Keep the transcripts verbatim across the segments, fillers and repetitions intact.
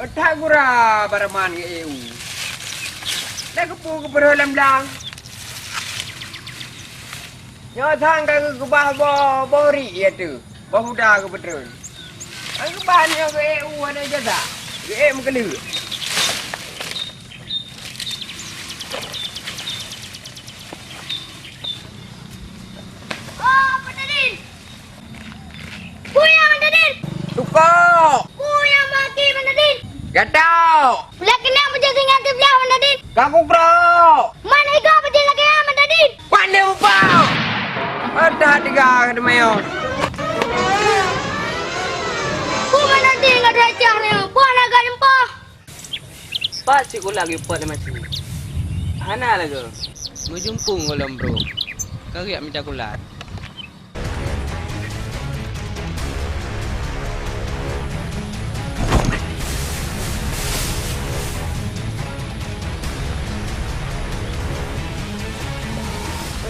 That gura baraman keu E U. Dah geupeu geupeurhôi lam blang. Nyoe sang ka geukeubah boh, boh riek ya tu. Boh huda geupeutreun. An geuban nyoe geu-ék u hana ijazah. Geu-ék meukeuleuek. Oh, Bang Dadin! Peue nyang Bang Dadin? Tukok! Peue nyang baki Bang Dadin? Gatau! Ulèe keuneuk beujaga ngon siblah Bang Dadin. Ka kukrok! Man igoe beujaga lagèe nyan Bang Dadin. Pandai upah! Ada tiga kata mayo. Peue Bang Dadin ngon racah nyoe? Peue hana geulimpah? Pat sikula geupot lé maci. Hana lagèe. Meujumpung goh lom bro. Ka geujak mita kulat.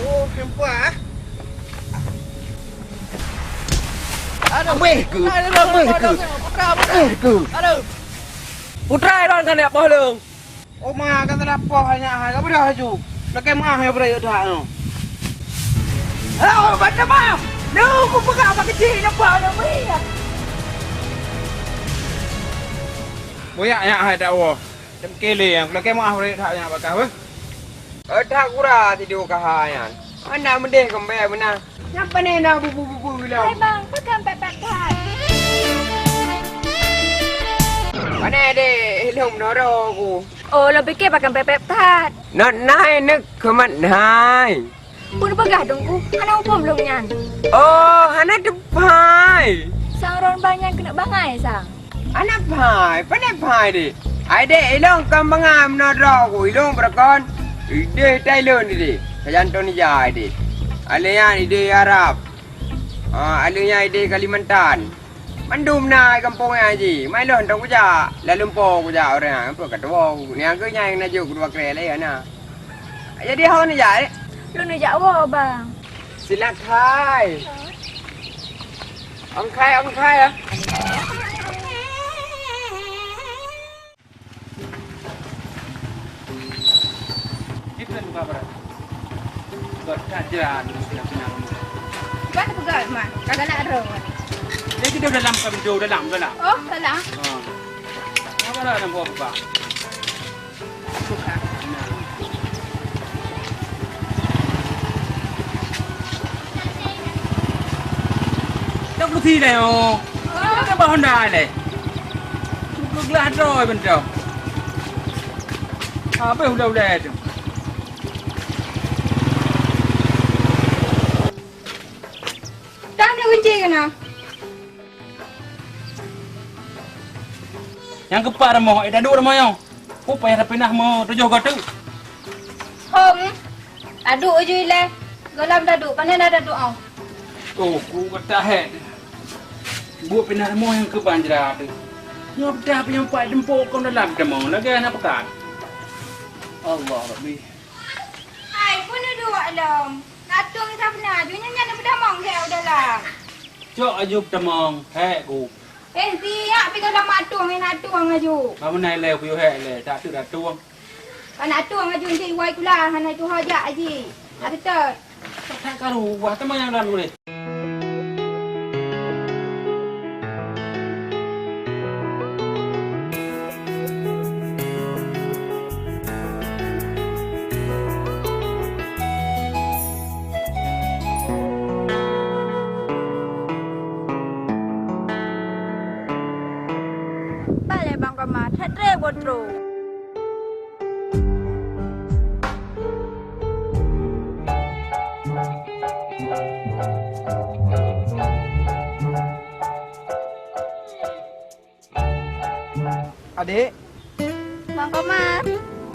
Oh, hempua. Aduh. Ambil ke? Aduh, aduh, aduh, aduh, aduh, aduh. Ambil ke? Aduh. Putra Iron kan ya poh lông. Oma ka teulapor nyak hai, ka beudôh laju. Lakèe meu'ah ya beuraya that nyoe. Halo, bantu maaf. Lu kupeugah bak keuchik nampak lam mie. Boyak nyak hai tak woh. Teuke lé nyang lakèe meu'ah beuraya that nyak bak kah beuh. Eh, that gura tidu kah hai nyan. Anak meudeh keumbèe beuna. Nyan pane na bubu-bubu lom. Hai bang, pakon pép-pép that? Pane deh, ilông noro ku. Oh, lôn pike pakon pép-pép that. Not nai neuk keumat hai. Peue neupeugah dong ku, hana muphom lôn nyan. Oh, hana teuphai. Sang ron bang nyan keuneuk bangai sang. Hana phai, pane phai deh. Ai deh, ilông kon bangai meunoe droe ku, ilông beurakon. Ideh Thailand ideh, sajan ton ija ideh. Alèh nyan ideh Arab. Ah, alèh nyan ideh Kalimantan. Mandum na gampông nyan ji. Mai lôn tông kujak, lam lumpo kujak ureueng nyan, peue ka tuwo. Nyang keu nyan nyang na jok keudua krè lé na. Jadi ho neujak, eh? Lôn neujak woe, bang. Silak hai. Ong khai, ong khai, ah. Itu yang buka berat. Buat kajian, sudah kenal. Bukan peugah, Mak. Kagak nak ada. Jadi kita dalam, kami jauh dalam, dalam. Oh, dalam. Ha. Apa lah nak buat buka? Dak putih dah yo. Dak bah Honda leh. Buka gelah droe bentong. Apa udah-udah tu? Dah ada kunci kena. Nyang keupat rumoh, eh, taduek rumoh nyoe. Peue payah tapinah meutujoh goe teuk? Hom, taduek ju ilèe. Gohlom taduek, pane na taduek, oh. Oh, ku kata hèk. Buet pinah rumoh nyang keu banjra teuh. Nyoe peudah penyampai dempok kon dalam tamong lagèe aneuk peukan. Allah Rabbi. Hai, peue neuduek lom? Natong sabeuna ju nyan, nyan neupeudamong lé u dalam. Cok aju peutamong, hèk ku. Eh, siap pi dalam atong, eh, natong aju. Kamu nai lé, kuyuh hèk lé, tak tu datong. Kan atong aju nti wai kula, hana tuha jak aji. Abeutôi. Tak karu, wah, teuma nyang dalam boleh. Balai Bang Komar, that trép kontrol. Adék. Bang Komar.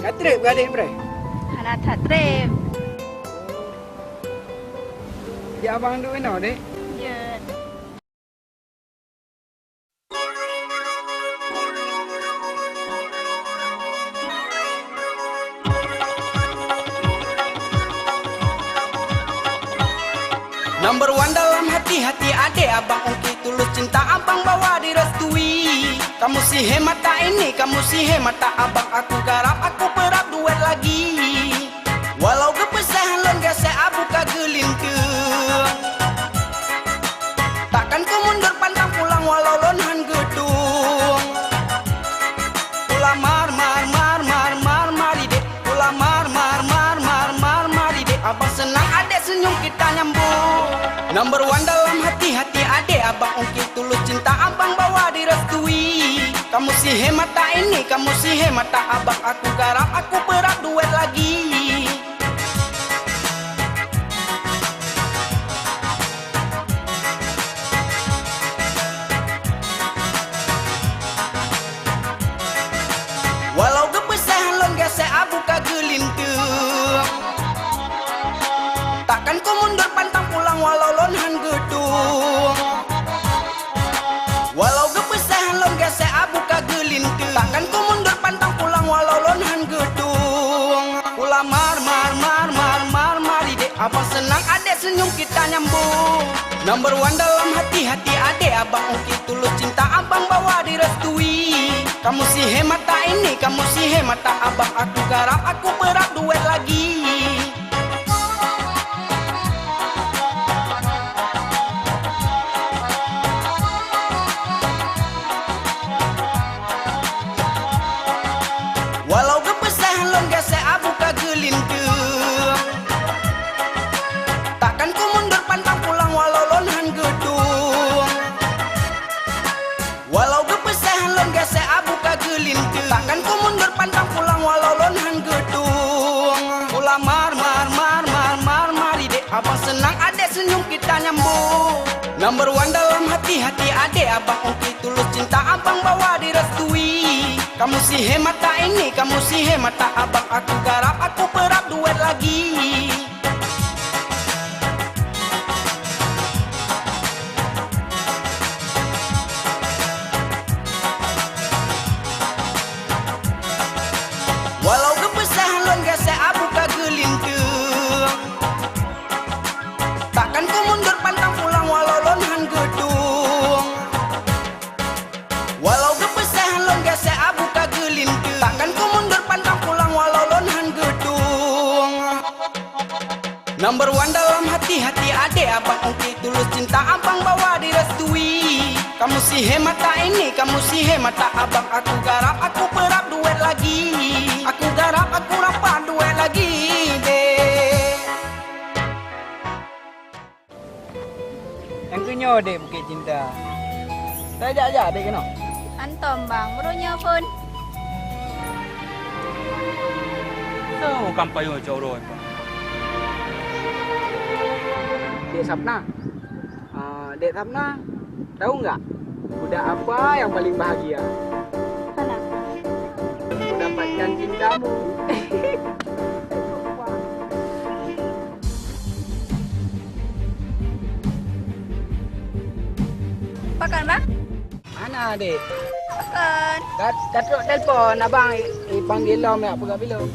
Ka trép keu adék, Bre? Hana that trép. Ya, abang duek inoe, Dek. Ya. Number one dalam hati-hati adék abang, untuk tulus cinta abang bawa direstui. Kamu si he mata ini, kamu si he mata abang, aku garap, aku peurab duet lagi. Walau geupeusah lôn gasek abu ka geulinteung. Takkan ku mundur pantang pulang walau lôn han geudueng. Kula mar, mar, mar, mar, mar, mari dek. Kula mar, mar, mar, mar, mar, mari dek. Abang senang adek senyum kita nyambung. Number one dalam hati, hati adek abang ungki. Tulus cinta abang bawa direstui. Kamu si he mata ini, kamu si he mata abang. Aku garap, aku peurab duet lagi. Walau geupeusah lôn gasek abu ka geulinteung. Takkan ku mundur pantang pulang walau lôn han geudueng. Walau geupeusah lôn gasek abu ka geulinteung. Takkan ku mundur pantang pulang walau lôn han geudueng. Kula mar, mar, mar, mar, mar, mari dek. Abang senang adek senyum kita nyambung. Number one dalam hati, hati adek abang ungki. Tulus cinta abang bawa direstui. Kamu si he mata ini, kamu si he mata abang. Aku garap, aku peurab duet lagi. Walau geupeusah lôn gasek abu ka geulinteung. Takkan ku mundur pantang pulang walau lôn han geudueng. Walau geupeusah lôn gasek abu ka geulinteung. Takkan ku mundur pantang pulang walau lôn han geudueng. Kula mar, mar, mar, mar, mar, mari dek. Abang senang adek senyum kita nyambung. Number one dalam hati, hati adek abang ungki. Tulus cinta abang bawa direstui. Kamu si he mata ini, kamu si he mata abang. Aku garap, aku peurab duet lagi. Walau geupeusah lôn gasek abu ka geulinteung. Takkan ku mundur pantang pulang walau lôn han geudueng. Walau geupeusah lôn gasek abu ka geulinteung. Takkan ku mundur pantang pulang walau lôn han geudueng. Number one dalam hati, hati adek abang ungki. Tulus cinta abang bawa direstui. Kamu si he mata ini, kamu si he mata abang. Aku garap, aku peurab duet lagi. Aku garap, aku rapat duet lagi, dek. Nyang keu nyoe dek Bukét Cinta. Tajak-jak dek keunoe. Hantom bang, meunyoe phon. Soe kam payoe cok uroe, Pak? Dek Sapna. Ah, dek Sapna, tahu enggak? Budak apa yang paling bahagia? Mana? Mendapatkan cintamu. Pakon, Bang? Mana, Dek? Pakon? Ka, ka trok telepon abang, i, ipanggil lom jak peugah bilong.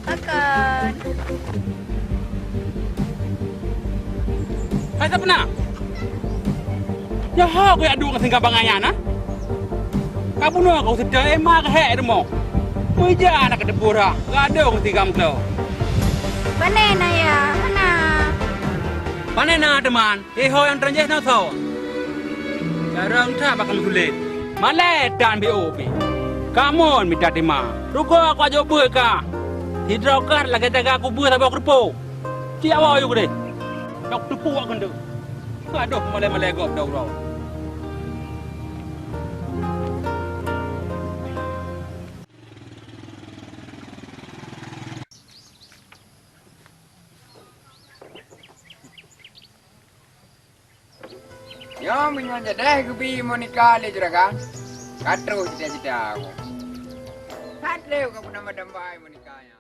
Pakon? Hai Sapna! Nyoe ho kujak duek ngon singgah bangai nyan, ha? Kabunoe keu seutôt, éh, ma keuhèk rumoh. Meujan na kateupeue rhah, gadôh ngon singgah meuklo. Pane na ya? Hana. Pane na teuma? Éh, ho nyang teuranjeh na soe? Jarang that bak kamoe sulet. Malèe tan B O B. Kamon mita teuma. Rugoe kujak jok beuet kah. Sidroe kah lagèe taga kubeuet saboh keureupok. Tiep woe yue keudeh. Nyoe teupok keuneuk. Adoh, malèe-malèe gob dong droe. Nyoe meunyoe jadeh geubi Monica lé juragan, ka troh cita-cita aku. That lé ka pernah madam bai Monica nyan.